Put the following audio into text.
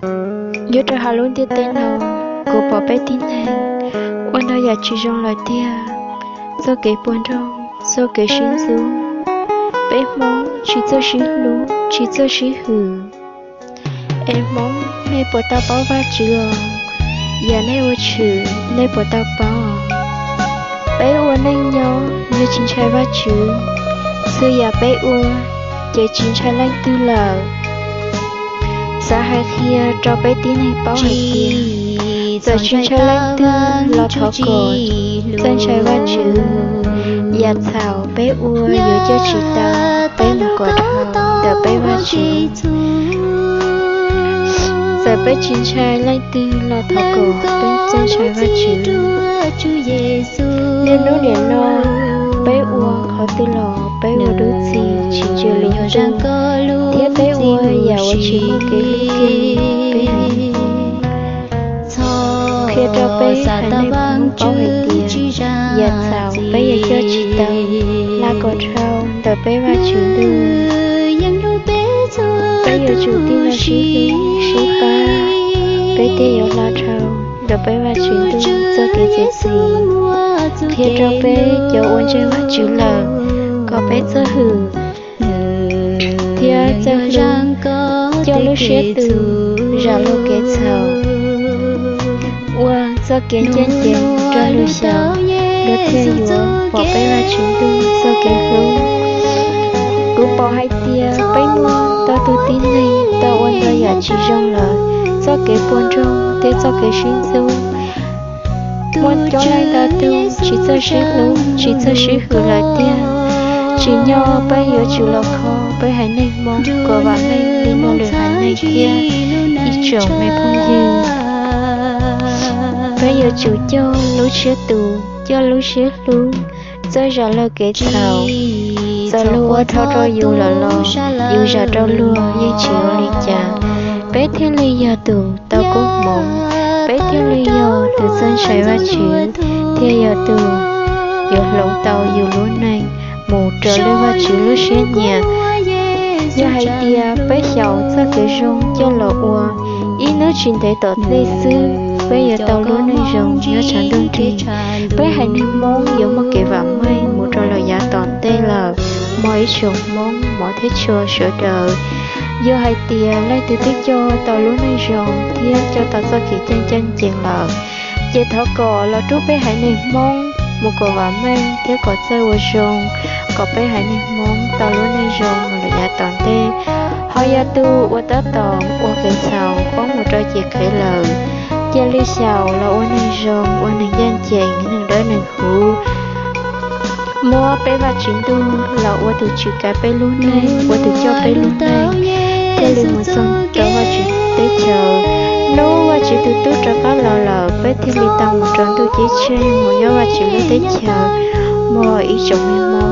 Nyob rau hauv lub ntiaj teb no, kuv pom peb tib neeg ua ntau yam tsis zoo lawm tiag. Txoj kev puag nrog, txoj kev sib ntxub, peb Hmoob tsis txawj sib hlub, tsis txawj sib hwm. Es Hmoob, nej puas tau paub Vajtswv os? Yam nej ua tshwm, nej puas tau paub? Peb ua neej nyob yog tsis ntshai Vajtswv, txhua yam peb ua ces tsis ntshai leej twg lawm. Xav hais qhia rau peb tib neeg paub hais tias, txawm tsis ntshai leej twg los thov kom txawj ntshai Vajtswv. Yam txhaum peb ua yuav coj tsis tau peb mus kom dhau ntawm peb Vajtswv. Txawm peb tsis ntshai leej twg los thov kom peb txawj ntshai Vajtswv. Niaj hnub nim no, peb ua qhov twg los peb ua dub txig tsis ntsia lus ntuj, thiab peb ua yam uas tsis muaj kev hlub kev, peb haiv neeg Hmoob. Qhia rau peb haiv neeg Hmoob paub hais tias, yam txhaum peb yuav coj tsis tau hla kom dhau ntawm peb Vajtswv ntuj. Peb yuav tsum tij neeg sib hlub sib pab, peb thiaj yuav hla dhau ntawm peb Vajtswv ntuj txoj kev txiav txim. Qhia rau peb cov uas ntseeg Vajtswv lawm kom peb txawj hwm thiab txawj hlub, coj lub siab tus zam luag kev txhaum, ua txoj kev ncaj ncees rau luag xyaum, luag thiaj yuav pom peb Vajtswv ntuj txoj kev hlub. Kuv pom hais tias peb muaj ntau tus tib neeg tau ua ntau yam tsis zoo lawm, txoj kev puag nrog thiab txoj kev sib ntxub. Muaj coob leej ntau tus tsis txawj sib hlub, tsis txawj sib hwm lawm tiag. Tsim nyog peb yuav tsum los kho peb haiv neeg Hmoob kom vam meej li muaj lwm haiv neeg thiab ib tsoom me phooj ywg. Peb yuav tsum coj lub siab tus, coj lub siab hlub, txawj zam luag kev txhaum. Txawm luag ua dhau rau yus lawm los yus zam rau luag yeej tsis ua li cas. Peb thiaj li yog tus tau koob hmoov, peb thiaj li yog tus txawj ntshai Vajtswv, thiaj yog tus yuav hloov tau yus lub neej mus raws li Vajtswv lub siab nyiam. Yog hais tias peb xyaum txoj kev zoo coj los ua, ib hnub tsis ntev tom ntej xwb peb yuav tau lub neej zoo nyob tshav ntuj nrig. Peb haiv neeg Hmoob yuav muaj kev vam meej mus rau lawm yav tom ntej lawm, mog ib tsoom Hmoob mog thiab txhua sawv daws. Yog hais tias leej twg twb coj tau lub neej zoo thiab coj tau txoj kev ncaj ncaj ncees lawm, ces thov kom los rub peb haiv neeg Hmoob mus kom vam meej thiab kom txawj ua zoo, kom peb haiv neeg Hmoob tau lub neej zoo mus lawm yav tom ntej. Ho yog tus uas tab tom ua kev txhaum poob mus rau ciam qhev lawm, cia li xyaum los ua neeg zoo, ua neeg ncaj ncees, neeg dawb neeg huv. Muab peb Vajtswv ntuj los ua tus tsim kav peb lub neej, ua tus coj peb lub neej, thiaj li mus txog rau Vajtswv teb chaws. Hnub Vajtswv tus tub rov qab los lawm, peb thiaj li tau mus rau ntuj ceeb tsheej, mus nyob Vajtswv lub teb chaws, mog ib tsoom me mog.